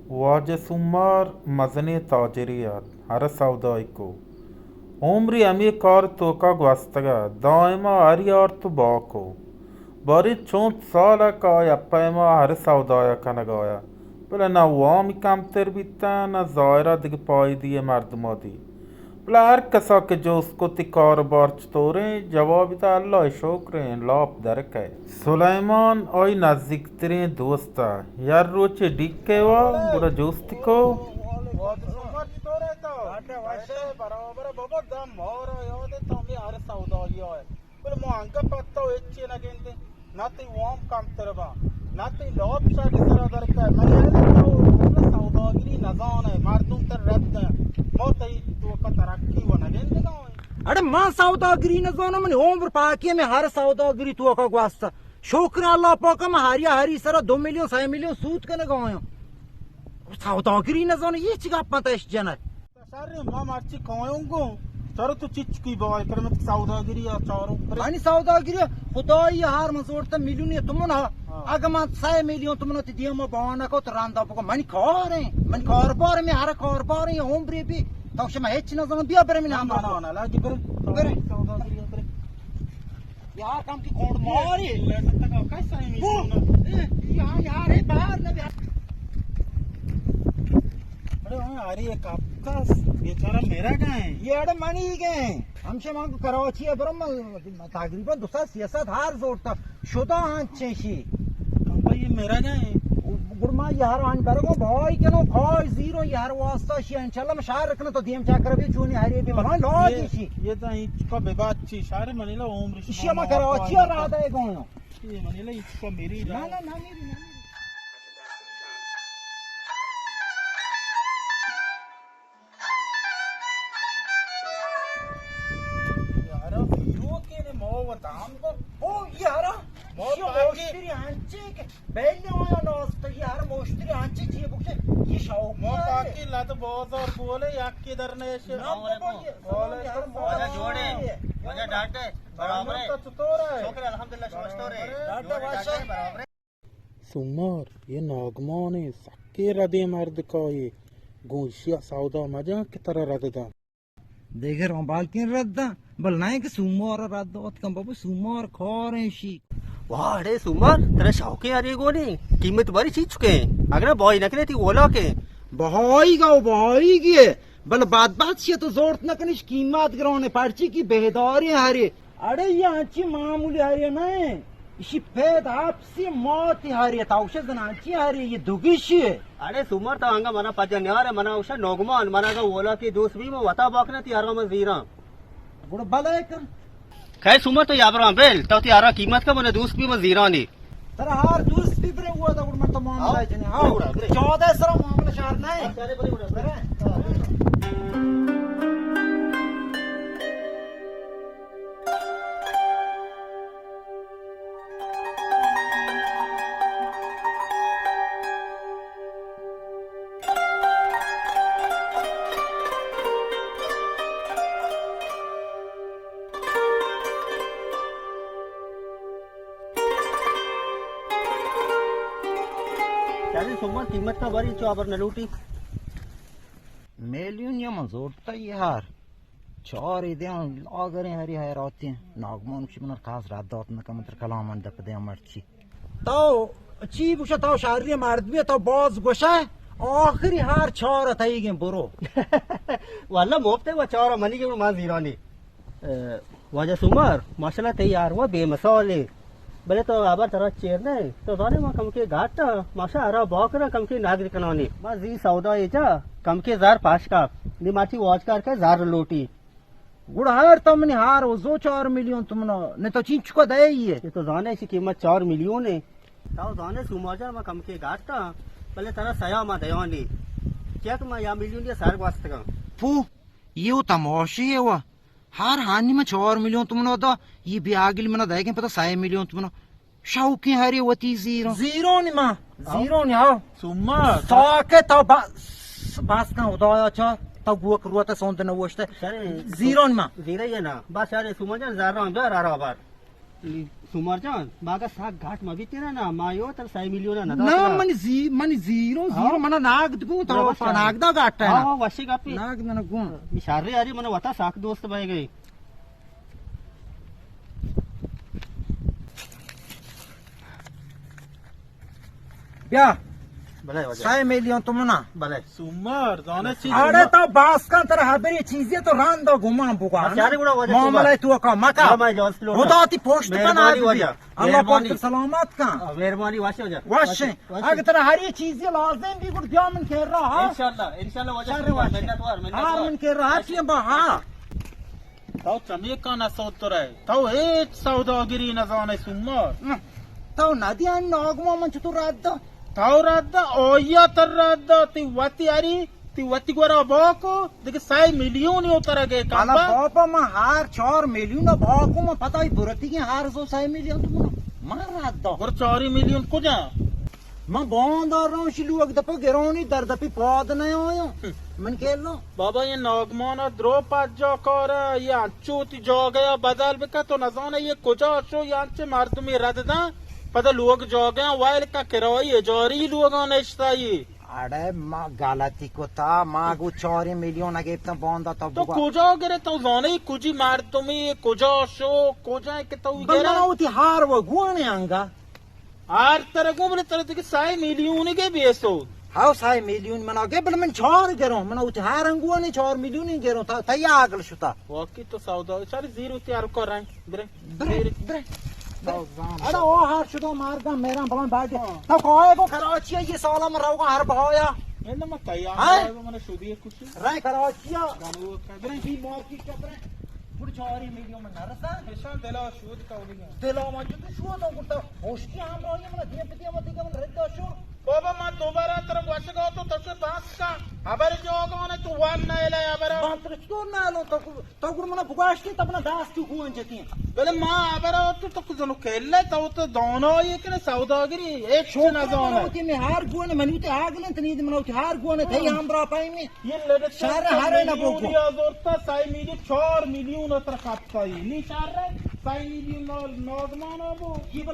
واجہ سومار مزنیں تاجرے ات، ہر سودائیگ کو۔ عمری ہمے کار توکا گوستگ ء دائما ہری آرت و باکو۔ باریں چنت سال ء کہ آ یک پیما ہر سودایا کنگایا، بلے نہ وامی کمتر بیتاں، نہ ظاہرا دگہ پائدی ء مردما دی۔ بلے ہر کسا کہ جست کت، تئی کاروبار چطوریں؟ جوابی دات، اللہ ء شکریں، لاپ درکئے۔ سلیمان آئی نزیکتریں دوست ء۔ یک روچے ڈیکے وا، گڑا جستی کو۔ واجہ سومار چطور ئے تو؟ اڑے وش ئے۔ برابر ئے بابا، داں مارا یاد ئے تو ہمے ہر سودائی ء ئے۔ بلے ما انگت پہ تو ہچی نہ گندیں۔ نہ تئی وام کمتر باں، نہ تئی لاپ شری سرا در کئے۔ من یعنی تو سوداگری نزان ئے، مردم تر رد ئے۔ ما تئی توکا ترقی و نہ گندگا ئے۔ اڑے من سوداگری نزاناں، منی عمر پاکی، ہمے ہر سوداگری توکا گوستہ۔ شکر اللہ پاک، من ہریا ہری سرا دو میلیون، سئے میلیون سود کنگا آیاں۔ سوداگری نزاناں، یہ چی گپاں تش جنئے؟ شر، ما مرچی کایوں گوں۔ چرا تو چچکی بوائے کر، من سوداگری ء چاروں۔ منی سوداگری خدائی ہار من زورتا میلیون تومن ء۔ ہاں۔ اگہ من سئے میلیون تومن تی دیما بہانہ کو تو رندا بگو منی کار ایں، منی کاروبار ایں، ہر کاروبار ایں، عمرے بی۔ تو شما ہچ نہ زانو، بیا برے من نہ، نہ، نہ، لاگی برے۔ برے۔ سوداگری برے۔ یار کم کی کونڈ ماری۔ لیٹر تک کیسا ہے؟ یار، یار، اے باہر نہ بیا۔ اڑے ہاں، ارے ایک ہفتہ بیچارہ میرا گئے۔ یہ اڑے منی گئے۔ ہمشہ من کراچی ء برم، تقریباً دو سد سیصد ہار زورتا۔ شدا انچیں شی۔ بھائی، یہ میرا گئے۔ گڑ ما یار آن برگو بھائی کنو، کھائی زیرو یار واسطہ شی، انشاءاللہ ما شہر رکھنا تو دیم چکر بھی چونی ہری بھی بھائی لاج یہ، شی۔ یہ تو انچ کا بے بات چی، شہر منی لا عمر شی۔ شی ما کراچی ء رہا دے گو۔ یہ منی لا انچ کا میری نہ، نہ، نہ میری، نہ میری۔ یارا، ویرو کے نے مو و دام کو۔ او یارا، مو یہ پاکی۔ موشتری ہنچے کہ بیلے آیا ناست، یار موشتری ہنچے چیے بکشے، یہ شوق مو پاکی لد بازار بولے، یک کے در نیشے۔ نہ بابا، یہ سلام یار، وعلیکم۔ واجہ جوڑے، واجہ ڈاٹے، برابر ہے۔ تو چطور ہے؟ شکر الحمدللہ، شما چطور ہے؟ ڈاٹے جوڑے، واشا۔ ڈاٹے برابر ہے۔ سومار، یہ ناگمان ہے، سکے ردیں مرد کا یہ، گوشیا سودا مجا کہ ترا رد داں۔ دیگر ہم بالکیں رد داں، بل نہ کہ سومار رد دات کن، بابا سومار کار ہیں شی۔ واہ، اڑے سومار، ترا شوقیں ہرے گونے، قیمت باری چی چکے ہیں؟ اگر بہائی نہ کنے تی اولا کے۔ بہائی گا، بہائی گئے، بل بات بات شی تو زورت نہ کنش، قیمت گرانے پرچی کی بہداریں ہرے۔ اڑے یہ انچی معمولی ہرے نہ ہیں۔ اشی پید آپسی موتی ہرے، تاوش زنانچی ہرے، یہ دگشی۔ اڑے سومر تو انگا منا پجا نیارے، منا اوشا نوگمان، منا اگا اولا کی دوست بھی، من وتا باکنا تی آرا من زیران۔ گڑا بلے کن۔ کئے سومر تو یابران بیل، تو تی آرا قیمت کا، من دوست بھی من زیرانی۔ ترا ہر دوست بھی برے ہوا دا، گڑا من تو معاملہ آؤ۔ جنے۔ آؤ۔ برے، برے۔ چودہ سرا معاملہ شہر نہیں۔ برے، برے، برے۔ برے۔ چاریں سومر، قیمت کا باری چو آبر نہ لوٹی۔ میلیون یا من زورتا یہ ہار۔ چار دیاں لاگریں ہری حیراتی ہیں۔ ناگمان چی من خاص رد دات نہ کم تر کلام من دپ دیاں مرچی۔ تو چی بوشا، تو شہری مرد بھی تو باز گوشا، آخری ہار چار تئیگیں برو۔ واللہ مفت ہے وہ چار منی کے من زیرانی۔ اے، واجہ سومر، ماشاءاللہ تئی ہار و بے مثال ہے۔ بلے تو آبر ترا چیر نہ، تو زانے ما کمکے گاٹا، ماشا ہرا باکرا کمکے ناگر کنانی۔ ما زی سودا ایجا، کمکے زار پاش کا، نی ماچی واج کار کا زار لوٹی۔ گڑا ہر تو منی ہار و زو چار میلیون تومنا، نہ تو چین چکا دے ہی ہے۔ یہ تو زانے اسی قیمت چار میلیون ہے۔ تو زانے سومر جان ما کمکے گاٹا، بلے ترا سیا ما دیانی۔ کیا کہ ما یا میلیون یا سر گواستگا۔ پو، یہ و تماشی ہے وا۔ ہر ہانی من چار میلیون تومن دا، یہ بیاگل منا دئیگیں پدا سئے میلیون تومن۔ شوقیں ہرے وتی زیران۔ زیرانی من، ہاں۔ زیرانی، ہاں۔ سومر۔ ساکت، تو بس، بس کن خدایا چا، تو گوک روت سوند نوشتے۔ شرے۔ زیران من۔ زیرے یہ نا۔ بس شرے سومر جان زران بیار ہرا بار۔ سومار جان، باگا ساک گاٹ ما بیتے نا، نا، ما یو تر سائی میلیون نا، نا، داتا۔ من زی-، من زیرو، زیرو، ہاں۔ منا ناگ دگو، تو برابر پا شاہ۔ ناگ دا گاٹ ہے ہاں، نا۔ ہاں، وشی گپی۔ ناگ نہ گون۔ شاری آری من وتا ساک دوست بھائی گئی۔ بیا۔ بلے واجہ۔ سئے میلیون تومنا۔ بلے۔ سومار، زانے چی اڑے سومار؟ تو باس کن تر ہبری چیزی تو رند و گمان بگا۔ اچھا، اڑے گڑا واجہ معاملہ سومار۔ تو کا مکا۔ ہاں، میں جوان سلوٹا۔ خدا تی پشت پناہ مہربانی بی۔ واجہ۔ اللہ پاک مہربانی۔ تر سلامت کن۔ ہاں، مہربانی واجہ، واجہ۔ واجہ۔ واجہ۔ اگر ترا ہر یہ چیزی لازم بی گڑ بیا من کہر رہا۔ انشاءاللہ، انشاءاللہ واجہ واجہ۔ سومار، منت وار، منت ہاں، وار۔ من کہر رہا، ہر چیز با، ہاں۔ تو چمیکا نہ سوترئے، تو ہچ سوداگری نہ زانئے سومار۔ تو نہ دیان ناگما من چطور رد دا؟ تو رد دا، آیا تر رد دا، تی وتی اری، تی وتی گورا باکو، دیگه سئے میلیونی او ترا گئے کمپا۔ بابا من ہر چار میلیون باکو، من پتہ ای برتی کہ ہر زو سئے میلیون تو من، من رد دا۔ گر چاری میلیون کجا؟ من باندار رہوں شی لوگ دپا گرانی در دپی پاد نہ آیاں۔ من کہلو۔ بابا، یہ ناگمان ء درو پجا کار ء، یہ انچو تی جاگہ ء بدل بکن، تو نزانہ یہ کجا شو، یہ انچے مردمی رد داں، پدا لوگ جاگہ ء ویل کا کرایی اجاری لوگاں نشتہ یہ۔ اڑے ما غلطی کتا، ما گو چاری میلیون نگیپتاں باندا تو تو بگا۔ کجا گرے تو زانے کجی مردمی کجا شو، کجا کہ تو بل گرے؟ منا وتی ہار و گوانے انگا۔ ہر ترا گوں بلے ترا دگہ سئے میلیون گے بیسو۔ ہاو سئے میلیون منا گے بلے من چار گروں، منا وتی ہر انگوانے چار میلیون گروں، تا، تا یا عقل شتا۔ واقعی تو سودا، چاری زیرو تیار کر رہے، برے، برے، برے۔ برے۔ تو زان۔ اڑا او ہر شدو مارگا میرا بلان باڈی۔ ہاں۔ تو کوئے کو کراچی ہے، یہ سالا من روگا ہر بہایا۔ میں نہ مت تیار ہاں؟ ہے، میں نے شدی ہے کچھ۔ رائے کراچی ہے۔ گانو کا برے۔ یہ مارکیٹ کا برے۔ پور چاری میلیون من نرسا۔ ایشان دلا شود کا ولی۔ دلا ما جو تو شو تو گٹا ہوشکی ہم رہی من دیم پتی ہم دیگه من رد شو۔ بابا، من دوبارہ ترا گوشگا تو تسے بس کا۔ ہبر جوگانے تو وان نہ لے ہبر۔ من ترا چطور نہ لوں تو، تو گڑ منا بگوشتی تب نہ دست تو گون جتی۔ بلے ما ہبر تو، تو زنو کلے تو، تو دانا یہ کہ سوداگری ہچ نہ زانے۔ کہ میں ہر گون منی تے آگلن تنی من ہر گون تھئی ہم برا پائی میں۔ یہ لڑکا شہر ہر نہ بوکو۔ یا زورتا سئے میلیون، چار میلیون اتر کپتا ہے۔ نی شہر سئے میلیون نو-، نوجوان ہو۔ یہ بل